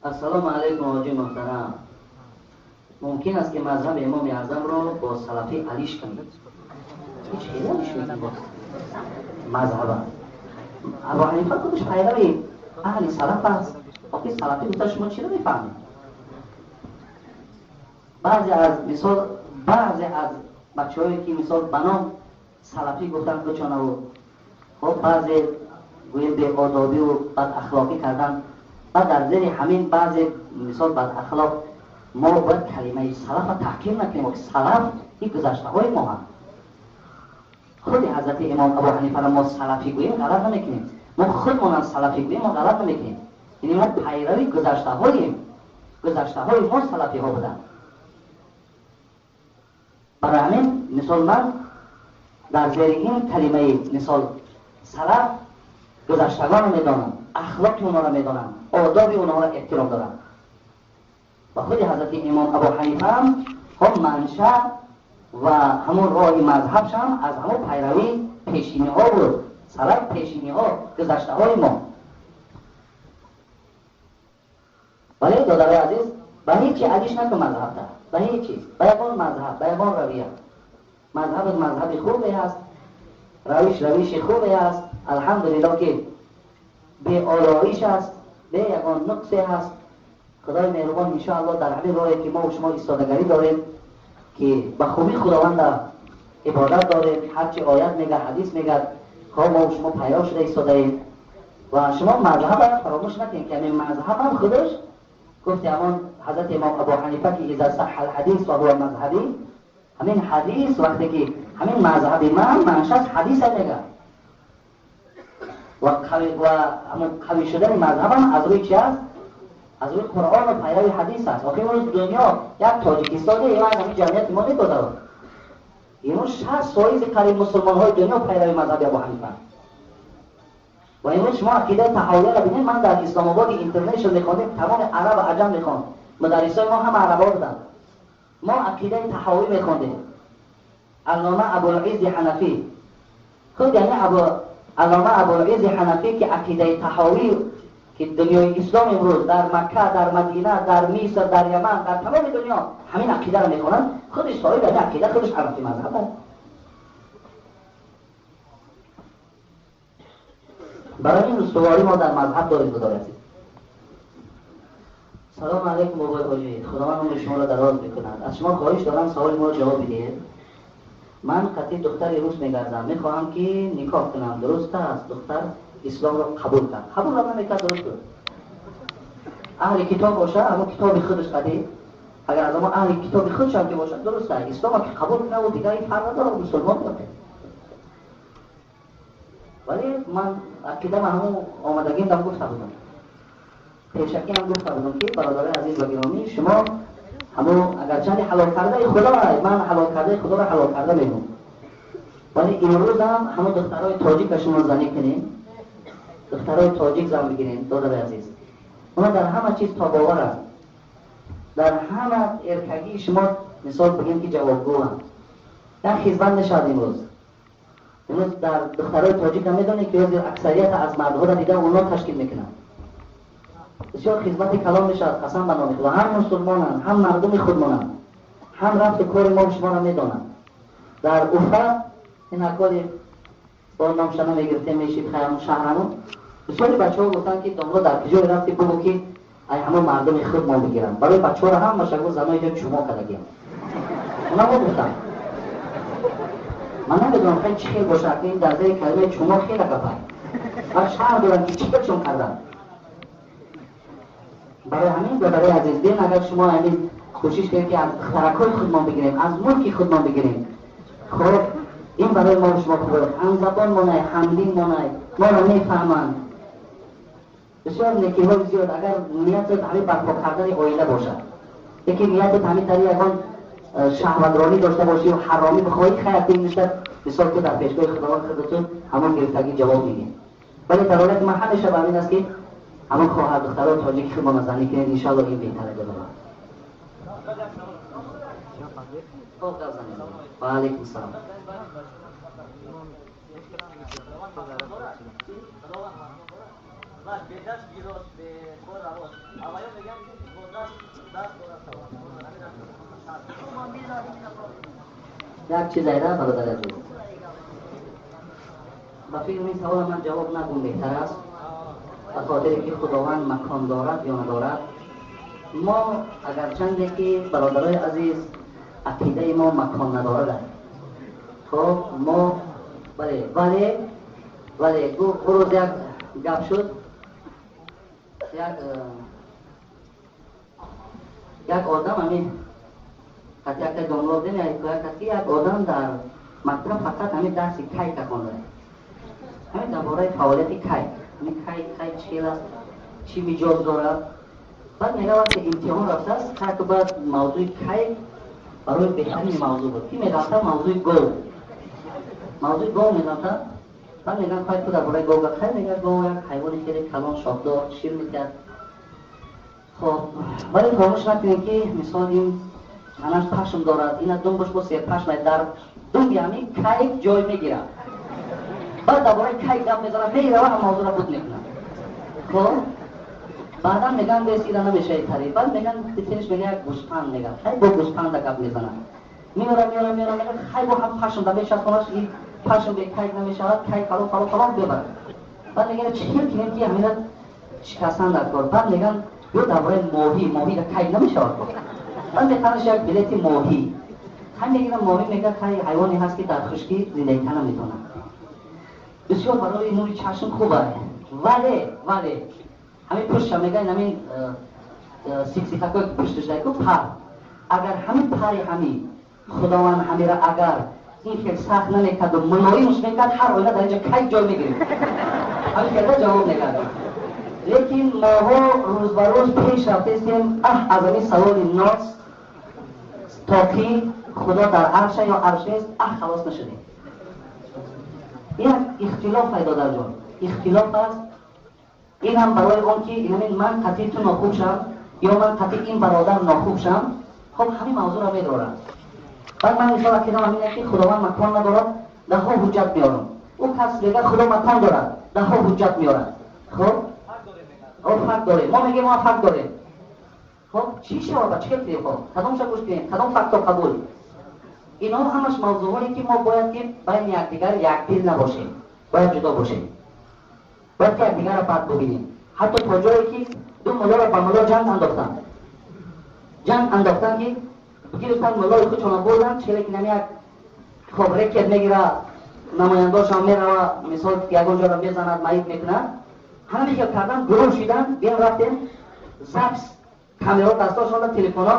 Ассалому алайкум, ҳоҷи муҳтарам. Мумкин аст, ки мазҳаби Имоми Аъзамро бо салафӣ алиш кунед? Ҳеҷ хеле алиш мекунед бо мазҳаба. Абу Ҳанифа худаш пайрави аҳли салаф аст. Охи, салафӣ гуфта шумо чиро мефаҳмед? Баъзе аз мисол, баъзе аз бачаҳое, ки мисол ба ном салафӣ гуфтан худшонаву, хоб, баъзе гӯем беодобиву бадахлоқӣ кардан ва дар зери ҳамин баъзе мисол бадахлоқ, мо бояд калимаи салафа таҳқир накунем. Ки салаф ин гузаштаҳои мо ҳам. Худи ҳазрати имом Абу Ҳанифаро мо салафӣ гӯем, ғалат намекунем. Мо худмонам салафӣ гӯем, мо ғалат намекунем. Яъне мо пайрави гузаштаҳоем, гузаштаҳои мо салафиҳо буданд. Барои ҳамин, мисол, ман дар зери ин калимаи мисол салаф гузаштагонро медонам, ахлоқи онҳоро медонам, одоби онҳоро эҳтиром дорам. Ва худи ҳазрати имом Абу Ҳанифа ҳам, хоб, манша ва ҳамон роҳи мазҳабшам аз ҳамон пайравии пешиниҳо буд. Салаф пешиниҳо, гузаштаҳои мо. Вале, додарои азиз, ба ҳеҷ чи алиш накун мазҳабта, ба ҳеҷ чиз, ба ягон мазҳаб, ба ягон равия. Мазҳабат мазҳаби хубе аст, равиш равиши хубе аст, алҳамдулилло, ки беолоиш аст, бе ягон нуқсе ҳаст. Худои меҳрубон, иншоалло, дар ҳамин роҳе, ки мо шумо истодагарӣ дорем, ки ба хубӣ Худованда ибодат дорем, ҳарчи оят мега, ҳадис мегад, хоб, мо шумо пайрав шуда истодаем. Ва шумо мазҳаба фаромӯш накунед, ки ҳамин мазҳабам худаш гуфти ҳамон ҳазрати имом Абу Ҳанифа, ки إذا صح الحديث فهو مذهبي. Ҳамин ҳадис, вақте ки ҳамин мазҳаби ман маншаз ҳадиса мега ва ҳамон қавӣ шудани мазҳабам аз рӯи чи аст? Аз рӯи Қуръон ва пайрави ҳадис аст. Охир имрӯз дунё як Тоҷикистоне, як ҳамин ҷамъияти мо недодаро. Имрӯз 60 фоизи қариб мусулмонҳои дунё пайрави мазҳаби Абу Ҳанифа. Ва имрӯз шумо ақидаи Таҳовияро бинед. Ман дар Исломободи Интернешнл мехондем, тамоми араб аҷам мехонд, мударрисои мо ҳама арабо буданд. Мо ақидаи Таҳовӣ мехондем. Аллома Абулиззи Ҳанафӣ худ, яъне абу аллома Абулиззи Ҳанафӣ, ки ақидаи Таҳовӣ, ки дунёи ислом имрӯз дар Макка, дар Мадина, дар Миср, дар Яман, дар тамоми дунё ҳамин ақидаро мехонанд, худи соҳиби ҳамин ақида худаш ҳанафӣ мазҳаб аст. Барои ин устуворӣ мо дар мазҳаб дорем. Додари азиз, салому алайкум, бобои ҳоҷӣ, Худованд умри шуморо дароз мекунад. Аз шумо хоҳиш дорам, саволи моро ҷавоб бидиҳед. Ман қатъи духтари рус мегардам, мехоҳам, ки никоҳ кунам. Дуруст аст? Духтар исломро қабул кард. Қабул ҳам намекард, дуруст буд. Аҳли китоб боша, ҳамон китоби худаш қади, агар аз ҳамон аҳли китоби худшам ки бошад, дуруст аст. Ислома ки қабул кунаву дигар ин фарқ надорад, мусулмон бошад. Вале ман ақидам, ҳамон омадагим дам гуфта будам, пешакӣ ҳам гуфта будам, ки бародарои азиз ва гиромӣ, шумо ҳамон агарчанде ҳалол кардаи Худо, ман ҳалол кардаи Худоро ҳалол карда мегӯм, вале имрӯзам ҳамон духтарои тоҷика шумо занӣ кунед, духтарои тоҷик зан бигирем. Додари азиз, оно дар ҳама чиз тобоваранд, дар ҳама эркагии шумо, мисол бигем, ки ҷавобгӯанд, як хизмат мешавад. Имрӯз дар духтарои тоҷика медонед, ки ҳозир аксарията аз мардҳоро дида онҳо ташкил мекунанд. Бисёр хизмати калон мешавад, қасам ба номи Худо. Ҳам мусулмонанд, ҳам мардуми худмонанд, ҳам рафту кори мо шуморо медонанд. Дар Уфа ин акори бо номшана мегирифтем, мешид хаямон шаҳрамон, бисёри бачаҳо гуфтанд, ки домло, дар куҷое рафти, бугӯ, ки ай ҳамон мардуми худ мо бигирам. Барои бачаҳоро ҳамаша гуфт, занои ҷо чумо кардагиам. Онамо гуфтам, ман намедонам, хай, чӣ хел бошад, ин дар зери калимаи чумо хеле гапай ва шаҳр дорам, ки чӣ хелшон кардам. Барои ҳамин, додарои азиз, бин, агар шумо ҳамин кӯшиш кунед, ки аз духтаракҳои худмон бигирем, аз мулки худмон бигирем, хоб, ин барои мо шумо хуб, ҳамзабон монай, ҳамдин монай, моро мефаҳманд. Бисёр некиҳои зиёд, агар ниятат ҳамин барпо кардани оила бошад. Яке ниятат ҳамин тари ягон шаҳватронӣ дошта бошӣ, ҳаромӣ бихоҳӣ, хайр, мисол, мисол, ту дар пешгоҳи Худованд худатун ҳамон гирифтагӣ ҷавоб мегӣ. Вале далолати ман ҳамеша ба ҳамин аст, ки ҳамон хоҳар духтарои тоҷики худмона занӣ кунед, иншоалло, ин беҳтар додара. Ва алайкум салом. Ва бедаст гирост, бекор равост. Аввалё мегӯянд, ки бо даст даст дорад. Як чиз айда, бародари азиз, ба фикр ин савола ман ҷавоб нагум беҳтар аст, ба хотире ки Худованд макон дорад ё надорад. Мо агарчанде ки, бародарои азиз, ақидаи мо макон надорад, хоб, мо бале, вале рӯз як гап шуд, як одам ҳамин якта домло будем, ҳикоя кард, ки як одам дар мактаб фақат ҳамин дарси кайка хонда, ҳамин дар бораи фаъолияти кайк, ҳамин кайк, кайк чӣ аст, чӣ миҷоз дорад. Баъд мега, вақте имтиҳон рафтааст, кайк, баъд мавзӯи кайк барои беҳтарин мавзӯъ буд, ки мерафта мавзӯи гов, мавзӯи гов мерафта. Баъд мегӯянд, хай, ту дар бораи гов гап. Хай, мега, гов як ҳайвони хеле калон, шохдор, шир медиҳад. Хоб, вале фаромӯш накунем, ки мисол ин танаш пашм дорад, ина думбаш бо серпашм, дар думби ҳамин кайк ҷой мегирад. Баъд дар бораи кайк гап мезанад, мерава, ҳам мавзӯъро буд мекунад. Хоб, баъдан мегӯянд, бес, ира намешавад тари. Баъд мегӯянд, тениш, мега, як гӯспанд, мега, хай, бо гӯспанда гап мезанад, меора, меора, меора, мега, хай, бо ҳам пашм да мечаспонаш, и пашм бе кайк намешавад, кайк фалон, фалон, фалон бебарад. Баъд мегӯянд, чӣ хел кунем, ки ҳамина шикастан дар кор? Баъд мегӯянд, ё дар бораи моҳӣ, моҳӣ да кайк намешавад. Баъд метанаш як билети моҳӣ, хай, мегирам, моҳӣ, мега, хай, ҳайвоне ҳаст, ки дар хушкӣ зиндагӣ карда наметавонад, бисёр барои нури чашм хуб аст, вале ҳамин пуштша, мега, ҳамин сиксикакое, ки пушташ даку пар, агар ҳамин пари ҳамин Худованд ҳамира агар ин хел сахт намекарду мулоимш мекард, ҳар оила дар инҷа кайк ҷой мегирифт. Ҳамин хелда ҷавоб мекард. Лекин моҳо рӯз ба рӯз пеш рафтестем. Аҳ, аз ҳамин саволи нос, то ки Худо дар арша ё арш нест, аҳ, халос нашудем. Як ихтилоф пайдо дар ҷон, ихтилоф аст. Ин ҳам барои он ки инамин ман қатъи ту нохуб шам ё ман қатъи ин бародар нохуб шам. Хоб, ҳамин мавзӯъро медорам. Баъд ман мисол ақидам ҳамин, ки Худованд макон надорад, даҳҳо ҳуҷҷат меорам. Ӯ кас мега, Худо макон дорад, даҳҳо ҳуҷҷат меорад. Хоб, факт дорем, мо мегем, мо факт дорем. Хоб, чӣ шавад, чӣ кунем? Хоб, кадомша гӯш кунем, кадом фактро қабул? Инҳо ҳамаш мавзӯъҳое, ки мо бояд ки байни якдигар якдил набошем, бояд ҷудо бошем, бояд ки якдигарро бад бубинем. Ҳатто то ҷое ки ду муллоро ба мулло ҷанг андохтанд, ҷанг андохтанд, ки гирифтанд, муллои худшонро бурданд, челе ки нами як, хоб, рекет мегира, намояндошам мерава, мисол, ягон ҷоро мезанад, маиб мекунад. Ҳама хел кардан, гурӯҳ шидан, биям, рафтем, запись камерао дастошонда, телефонҳо,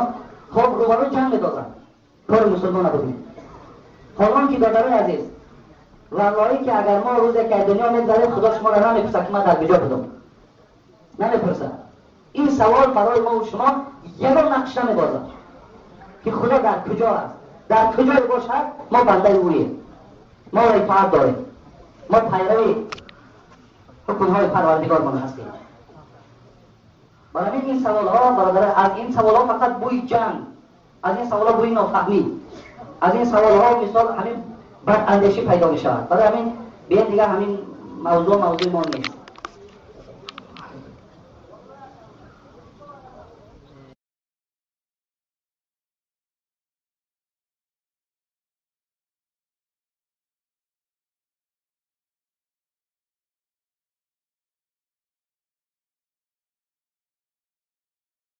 хоб, рӯбарӯ ҷанг медозанд. Кори мусулмона бубинед. Ҳолон ки, додарои азиз, валлоҳӣ, ки агар мо рӯзе ки аз дунё мегзарем, Худо шуморо намепурсад, ки ман дар куҷо будам, намепурсад. Ин савол барои мо шумо ягон нақш намебозад, ки Худо дар куҷо аст. Дар куҷое бошад, мо бандаи ӯем, мо итоат дорем, мо пайрави ҳукмҳои Парвардигормон ҳастем. Барои ин саволҳо, бародар, аз ин саволҳо фақат бӯи ҷанг, аз ин саволҳо бӯи нофаҳмӣ, аз ин саволҳо, мисол, ҳамин бадандешӣ пайдо мешавад. Барои ҳамин биен, дигар ҳамин мавзӯъ мавзӯи мо нест.